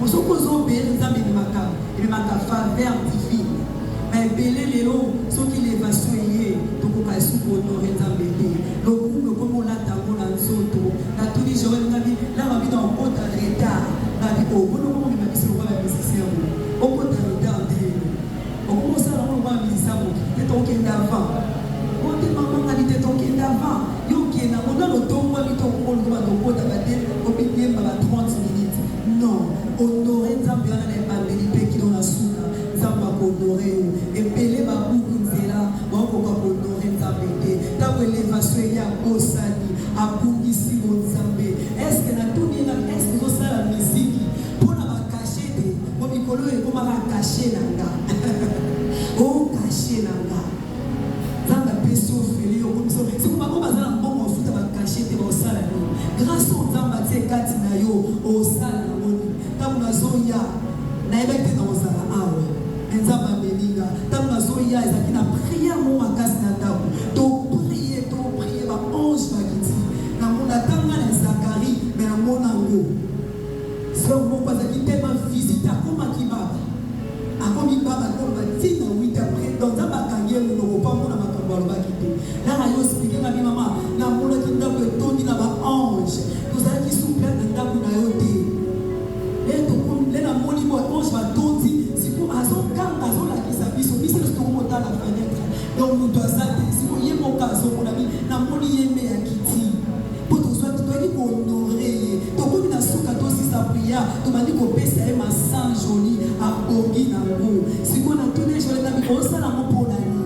Soki ozo obeir Nzambe ebimaka ebimaka faveur divine. Mais ebele lelo soki elevation eye tokoka lisusu ko honorer Nzambe te. Lokumu ekomi olata yango na nzoto. Natuni Joël ngabi la babi na okota retard ngabi oh boni okomi omema biso lokola ba musiciens boye okota retard ndenge nini? Okomi osala yango lokola musicien ya mokili te tokende avant. Oh te maman ngabi te tokende avant yo okende yango nanu otombwami te okomi oluka obanda okota ba de omidiemba ba 30 minutes non honore Nzambe wana na ebandeli pe kino na suka Nzambe ako honore yo ebele ba buku nzela baokoka ko honore Nzambe te tango elevation eye abosani abungisi bo Nzambe est ce que natuni ye ngabi est ce que ozosala miziki pona ba cachet te po mikolo oyo ekoma kaka cachet na nga oh cachet na nga Nzambe apesi yo ofele yo okomisi yo siko bango baza na mbongo ofuta ba cachet te baosala nini grace oyo Nzambe atie kati na yo osala nango nini tango nazoya nayebaki te nakozala awa mais Nzambe amemi nga tango nazoya ezalaki na prière moko makasi na ndako to prie to prie ba ange bakiti namona ata nga na Zacharie mais namona yango Soeur moko azalaki tellement visite akomaki baba akomi baba akoloba ti na 8 après donc nzambe akangi ye monoko po amona makambo alobaki te nanga yo explique nga bi mama namonaki ndako etondi na ba ange tozalaki sous plein na ndako na yo te le tokomi le namoni bo ange batondi siko azokanga azolakisa biso biso nyonso tokomotala fenetre donc moto aza te siko ye moko azomona bi namoni ye me ya kiti Po tozwaki, toyaki ko honorer ye. Tokomi na suka tosisa prière, tobandi kopesa ye masanjoli abongi na ngo. Sikoyo natuni ye Joël Ngabi, osala ngo pona nini?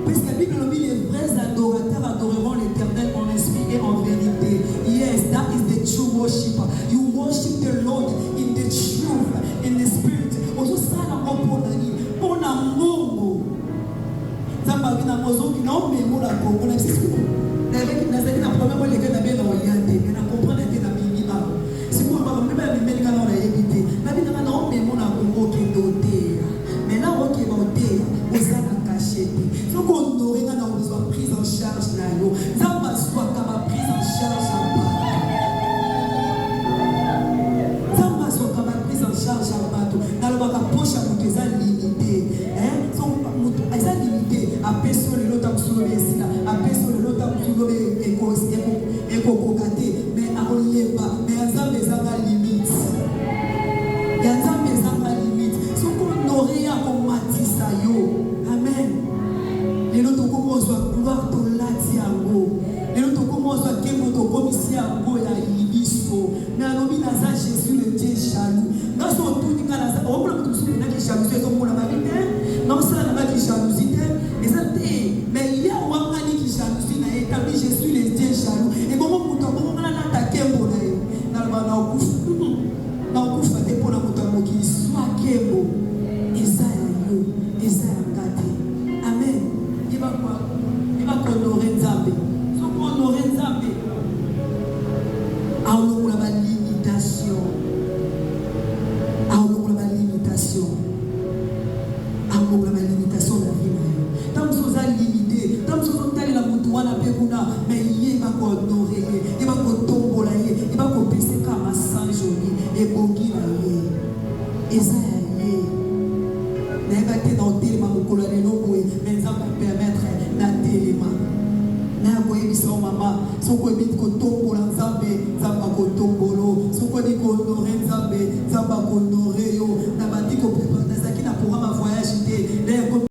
Puisque bible elobi les vrais adorateurs adoreront l'Eternel en esprit et en verite. Yes, that is the true worship. You worship the Lord in the truth, in the spirit. Ozosala ngo pona nini? Pona mbongo. Nzambe alobi na mozoki na omemo na Congo na biso sikoyo nayebaki nazalaki na problème oyo eleka na be na oya te mais na comprendre te na bimi awa sikoyo makambo nde bamemeli nga nao nayebi te nabi nanga na omemo na Congo okende oteya mais na okeba oteya oza na cachet te soki honore nga na kozwa prise en charge na yo Nzambe azwaka ba prise en charge ya bato Nzambe azwaka ba prise en charge ya bato nalobaka poche ya moto eza limite Hein soki mutu eza limite apesi yo lelo tango mosusu lobi esila apesi yo lelo tango mosusu lobi ekokoka te mais akolemba mais ya nzambe ezanga limite ya nzambe ezanga limite soki honore ye akomatisa yo amen lelo tokomi ozwa gloire tolati yango lelo tokomi ozwa nkembo tokomisi yango ya biso mais alobi naza Jesus le Dieu jaloux nga so otuni nga naza omona moto mosusu mpenza ki jalousie ezomona babi te nga osala na nga ki jalousie te eza te mais ye awangani ki jalousie na ye tabi je suis le Dieu jaloux ebongo moto abongo nga nalata nkembo na ye naloba na okufa na okufa te mpo na moto ya mokili zwa nkembo eza ya yo eza ya nga te amen yeba kohonore Nzambe soki honore Nzambe Aolongola ba limitation. Aolongola ba limitation. Aolongola ba limitation na vie na yo. Ntango mosusu oza limite, ntango mosusu ozotalela moto wana mpe kuna, mais yeba ko honorer ye, yeba kotombola ye, yeba kopesa ye kaka masanjoli ebongi na ye. Eza ya ye. Nayebaki te na otelema mokolo ya lelo boye, mais Nzambe a permettre natelema. Naya koyebisa yo mama, Soki oyebi kotombola Nzambe, Nzambe akotombolo. Soki oyebi ko honorer Nzambe, Nzambe ako honorer yo. Nabandi ko preparer, nazalaki na programme ya voyage te. Nde ekomi